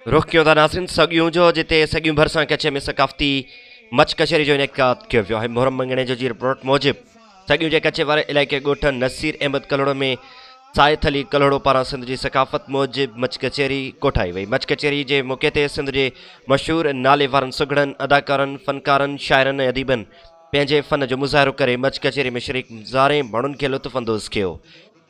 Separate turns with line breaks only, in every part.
رخ ڪيون ٿا ناظرين سڳيون جو جتي سڳيون ڀرسان ڪچي ۾ ثقافتي مچ ڪچهري جو انعقاد ڪيو ويو آهي محرم مڱڻيجو جي رپورٽ موجب سڳيون جي ڪچي واري علائقي ڳوٺ نصير احمد ڪلهوڙو ۾ سائٿ علي ڪلهوڙو پاران سنڌ جي ثقافت موجب مچ ڪچهري ڪوٺائي وئي مچ ڪچهري جي موقعي تي سنڌ جي مشهور نالي وارن سگهڙن اداڪارن فنڪارن شاعرن ۽ اديبن پنهنجي فن جو مظاهرو ڪري مچ ڪچهري ۾ شريڪ هزارين ماڻهن کي لطف اندوز ڪيو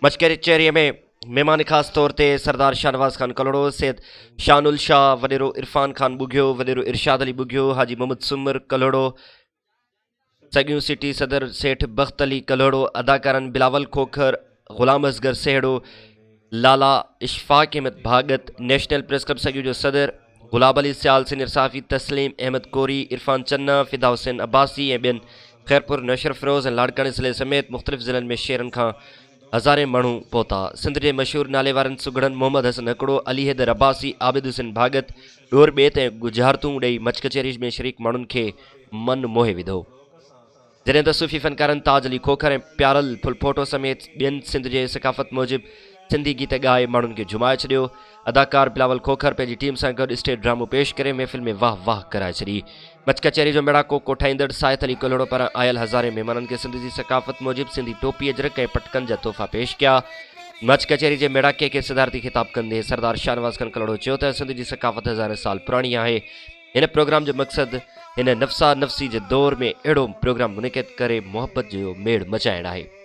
مچ ڪچهري ۾ مهمان خاص طور تي سردار شاهنواز خان ڪلهوڙو، سيد شان الشاهه، وڏيرو عرفان خان ٻگهيو، وڏيرو ارشاد علي ٻگهيو، حاجي محمد سومر ڪلهوڙو، سڳيون سٽي صدر سيٺ بخت علي ڪلهوڙو، اداڪارن Bilawal Khokhar, Ghulam Asghar Sahro, Lala Ishfaq Ahmed Bhagat, national press club سڳيون جو صدر گلاب علي سيال، سينيئر صحافي تسليم احمد ڪوري، عرفان چنا، فدا حسين عباسي ۽ ٻين خيرپور، نوشهروفيروز ۽ لاڙڪاڻي ضلعي سميت مختلف ضلعن ۾ شهرن کان هزارين ماڻهو پهتا. سنڌ جي مشهور ناليوارن سگهڙن محمد حسن هڪڙو، علي حيدر عباسي، عابد حسين ڀاڳت، ڏور ٻيت ۽ ڳجهارتون ڏئي مچ ڪچهري ۾ شريڪ ماڻهن کي من موهي وڌو. جڏهن ته صوفي فنڪارن تاج علي کوکر ۽ پيارل ڦلپوٽو سميت ٻين سنڌ جي ثقافت موجب سنڌي گيت ڳائي ماڻهن کي جهومائي ڇڏيو. اداڪار بلاول کوکر پنهنجي ٽيم سان گڏ اسٽيج ڊرامو پيش ڪري محفل ۾ واهه واهه ڪرائي ڇڏي. مچ ڪچهري جو ميڙاڪو ڪوٺائيندڙ سائٿ علي ڪلهوڙو پاران آيل هزارين مهمانن کي سنڌ جي ثقافت موجب سنڌي ٽوپي، اجرڪ ۽ پٽڪن جا تحفا پيش ڪيا. مچ ڪچهري جي ميڙاڪي کي صدارتي خطاب ڪندي سردار شاهنواز خان ڪلهوڙو چيو ته سنڌ جي ثقافت هزارين سال پراڻي آهي. هن پروگرام جو مقصد هن نفسا نفسي جي دور ۾ اهڙو پروگرام منعقد ڪري محبت جو ميڙ مچائڻ آهي.